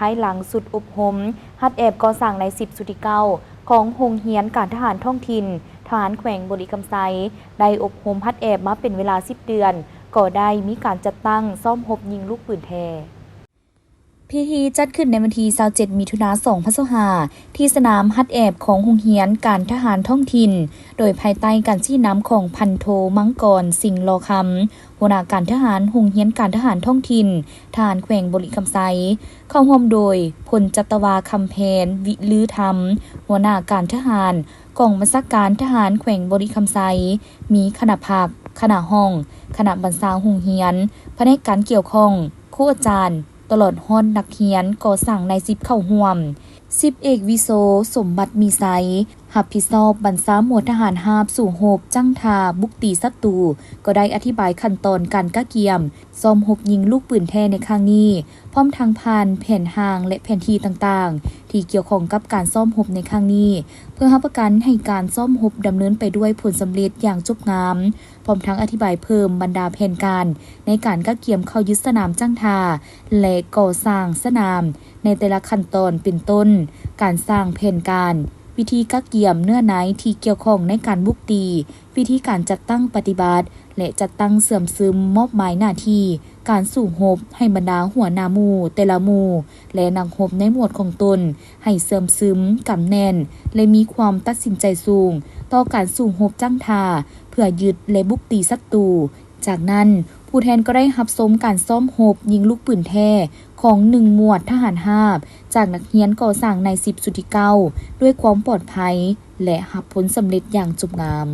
ພາຍຫຼັງຊຸດອົບຮົມຫັດແອບກໍ່ສ້າງນາຍສິບຊຸດທີເກົ້າຂອງໂຮງຮຽນການທະຫານທ້ອງຖິ່ນ ທະຫານແຂວງບໍລິຄຳໄຊ ໄດ້ອົບຮົມຫັດແອບມາເປັນເວລາສິບເດືອນ ກໍໄດ້ມີການຈັດຕັ້ງຊ້ອມຮົບຍິງລູກປືນແທ້. ພິທີຈັດຂຶ້ນໃນວັນທີຊາວເຈັດ ມິຖຸນາ ສອງພັນຊາວຫ້າ ທີ່ສະໜາມຫັດແອບຂອງໂຮງຮຽນການທະຫານທ້ອງຖິ່ນ ໂດຍພາຍໃຕ້ການຊີ້ນຳຂອງພັນໂທ ມັງກອນ ສິງຫຼໍຄຳ ຫົວໜ້າການທະຫານໂຮງຮຽນການທະຫານທ້ອງຖິ່ນ ທະຫານແຂວງບໍລິຄຳໄຊ, ເຂົ້າຮ່ວມໂດຍ ພົນຈັດຕະວາ ຄຳແພນ ວິລືທຳ ຫົວໜ້າການທະຫານ ກອງບັນຊາການທະຫານແຂວງບໍລິຄຳໄຊ, ມີຄະນະພັກ, ຄະນະຫ້ອງ, ຄະນະບັນຊາໂຮງຮຽນ, ພະແນກການກ່ຽວຂ້ອງ, ຄູອາຈານ, ຕະຫຼອດຮອດນັກຮຽນກໍ່ສ້າງນາຍສິບເຂົ້າຮ່ວມ. ສິບເອກ ວິໂຊ ສົມບັດມີໄຊ ຮັບຜິດຊອບບັນຊາໝວດທະຫານຮາບສູ້ຮົບ, ຈັ້ງທ່າ, ບຸກຕີສັດຕູ ກໍໄດ້ອະທິບາຍຂັ້ນຕອນການກະກຽມຊ້ອມຮົບຍິງລູກປືນແທ້ໃນຄັ້ງນີ້, ພ້ອມທັງຜ່ານແຜນຮ່າງ ແລະ ແຜນທີ່ຕ່າງໆ ທີ່ກ່ຽວຂ້ອງກັບການຊ້ອມຮົບໃນຄັ້ງນີ້ ເພື່ອຮັບປະກັນໃຫ້ການຊ້ອມຮົບດຳເນີນໄປດ້ວຍຜົນສຳເລັດຢ່າງຈົບງາມ, ພ້ອມທັງອະທິບາຍເພີ່ມບັນດາແຜນການໃນການກະກຽມເຂົ້າຍຶດສະໜາມຈັ້ງທ່າ ແລະ ກໍ່ສ້າງສະໜາມໃນແຕ່ລະຂັ້ນຕອນ ເປັນຕົ້ນ ການສ້າງແຜນການ, ວິທີກະກຽມເນື້ອໃນທີ່ກ່ຽວຂ້ອງໃນການບຸກຕີ, ວິທີການຈັດຕັ້ງປະຕິບັດ ແລະ ຈັດຕັ້ງເຊື່ອມຊຶມມອບໝາຍໜ້າທີ່ການສູ້ຮົບໃຫ້ບັນດາຫົວໜ້າໝູ່ແຕ່ລະໝູ່ ແລະ ນັກຮົບໃນໝວດຂອງຕົນ ໃຫ້ເຊື່ອມຊຶມ, ກຳແໜ້ນ ແລະ ມີຄວາມຕັດສິນໃຈສູງຕໍ່ການສູ້ຮົບຈັ້ງທ່າ ເພື່ອຍຶດ ແລະ ບຸກຕີສັດຕູ. ຈາກນັ້ນ, ຜູ້ແທນກໍໄດ້ຮັບຊົມການຊ້ອມຮົບຍິງລູກປືນແທ້ຂອງໜຶ່ງໝວດທະຫານຮາບ ຈາກນັກຮຽນກໍ່ສ້າງນາຍສິບຊຸດທີເກົ້າ ດ້ວຍຄວາມປອດໄພ ແລະ ຮັບຜົນສຳເລັດຢ່າງຈົບງາມ.